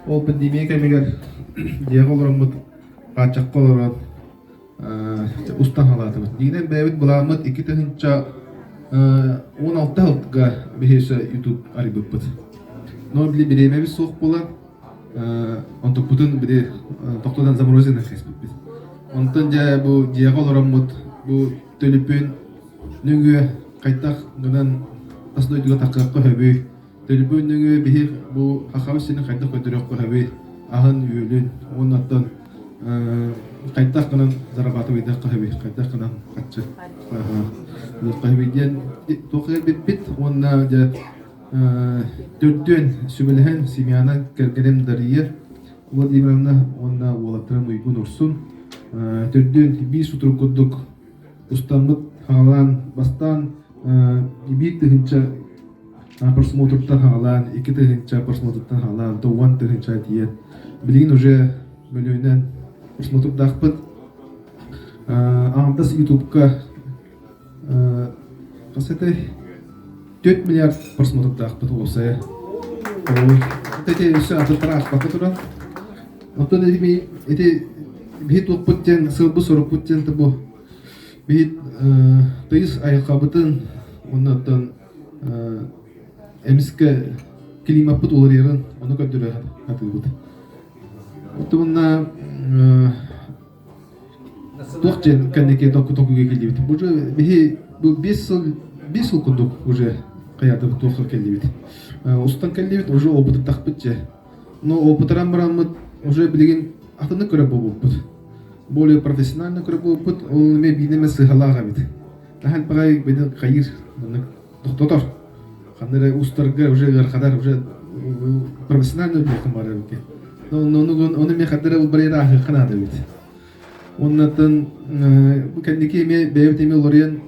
Ол пандемия кэмигэр дьиэҕэ олороммут, хааччахха олорон устан халаатыбыт. Дьиҥинэн бэйэбит былааммыт 2016 сылга биһиэхэ YouTube арыйбыппыт. Но били бириэмэбит суох буолан, онтукпутун били тохтотон заморозина кэспиппит. Онтон дьэ бу дьиэҕэ олороммут бу төлөпүөн нөҥүө хайдах гынан тас дойдуга тахсыахха сөбүй? Төлөпүөн нөҥүө биһи бу Хахабыт сирин хайдах көрдөрүөххэ сөбүй? Аһын-үөлүн уонна оттон хайдах гынан зарабатывайдыахха сөбүй? Хайдах гынан харчы ылыахха сөбүй диэн туох кэлбиппит уонна дьэ төрдүөн сүбэлэһэн Семьяна кэргэним Дария Владимировна уонна уолаттарым Уйгун Урсун төрдүөн биир сутурук курдук устаммыт хаалаан бастаан 1000 просмотртан хаалаан 2000 просмотртан хаалаан то 10 000 тиийэн билигин уже мөлүйүөнүнэн просмотрдаахпыт. Аҥардас ютубка хас этэй 4 миллиард просмотрдаахпыт уопсайа. Ити өссө атыттара аахпакка туран. Оттон ити ити биһи туохпут диэн сылбыт сорукпут диэн бу биһи тыйыс айылҕабытын уонна оттон эмискэ климаппыт уларыйарын ону көрдөрө сатыыбыт. Оттон туох диэн кэнники токуга кэллибит. Уже биһи бу 5 сыл курдук уже хайаатыбыт туохха кэллибит. Устан кэллибит уже опытыттахпыт же. Но опытыран бараммыт уже билигин атыннык көрө буолбуппут. Более профессионально көрө буолбуппут. Ол эмиэ биинэмэ сыһалаах эбит. Таһан пагай бэдин хайыр тохтотор. Ханна эрэ устарга уже ыархатар уже профессионально үлүөххүн баар эбит. Ону ону эмиэ ханна эрэ барыйар ааһыахха наада эбит. Оннаттан бу кэнники эмиэ бэйэбит эмиэ уларыйан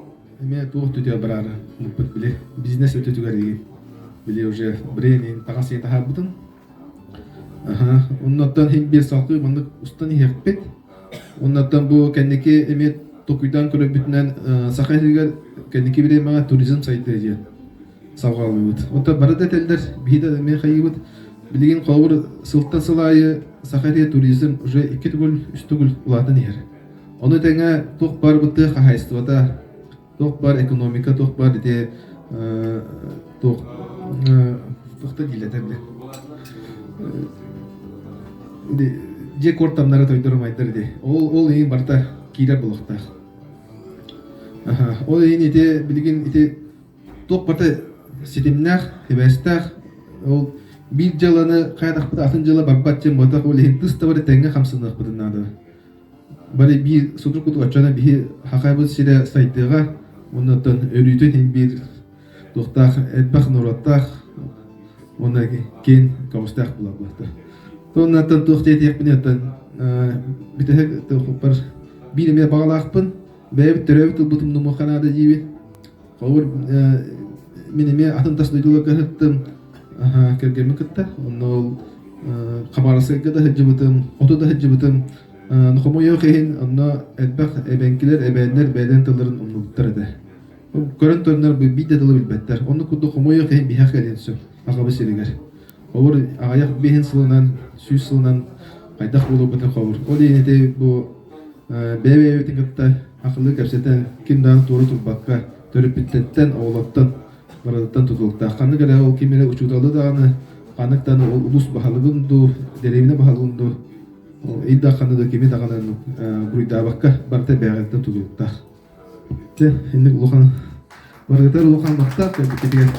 эмиэ туох түтүө бараары муппут били бизнес өтүтүгэр игин били уже бренин таҥас ийэ таһаарбытым. Аха, оннуттан иһин биир салгыы маннык устан иһиэхпит. Оннуттан бу кэнники эмиэ толкуйдаан көрөрбүтүнэн Саха сиригэр кэнники бириэмэҕэ туризм сайдыа диэн салҕалыыбыт. Онтон бары да этэллэр, биһи да эмиэ хайыыбыт. Билигин холобур сылтан сыл аайы Саха сиригэр туризм уже икки төгүл, үс төгүл улаатан иһэр. Ону тэҥэ туох баар бу тыа хаһаайыстыбата туох баар экономика, туох баар ити туох туох да дииллэтэр де дьиэ куортамнара тойдор майдар ди ол ол иһин барыта киирэр буолуохтаах. Ол иһин ити билигин ити туох барыта ситимнээх, сибээстээх ол биир дьыаланы хайдахпыт атын дьыала барбат диэн буотах ол иһин тыс да бары тэҥҥэ хамсаныахпытын наада. Бары биир судургутук оччоно биһи Хахайбыт сирэ сайдыаҕа уонна оттон өрүүтүн иһин биир туохтаах элбэх норуоттаах уонна киэн көҕүстээх буолар Туоннаттан туох диэтиэхпиний оттон бүтэһик туохпар биир эмиэ баҕалаахпын бэйэбит төрөөбүт тылбытын умнумуохха наада диибин. Холобур мин эмиэ атын тас дойдуларга сыттым кэргэммин кытта онно ол Хабаровскайга да сылдьыбытым, хоту да сылдьыбытым. Хомойуох иһин онно элбэх эбэҥкилэр, эбээннэр бэйэлэрин тылларын умнубуттар этэ. Көрөн тураннар биир да тылы билбэттэр. Онно курдук хомойуох иһин биһиэхэ кэлиэн сөп аҕабыт сиригэр. Холобур, аҕыйах биэһин сылынан, 100 сылынан хайдах буолуохпутун холобур. Ол иһин ити бу бэйэ-бэйэбитин кытта акылы кэпсэтэн, ким даҕаны туора турбакка, төрөппүттэртэн, оҕолортон барытыттан тутулуктаах. Ханнык эрэ ол ким эрэ учууталы даҕаны, ханнык даҕаны ол улуус баһылыгын дуу, дэриэбинэ баһылыгын дуу, ол ил дарханы да кими даҕаны буруйдаабакка барыта бэйэҕиттэн тутулуктаах. Дьэ, инник улахан барыгытар улахан махтал кэлбиккитигэр.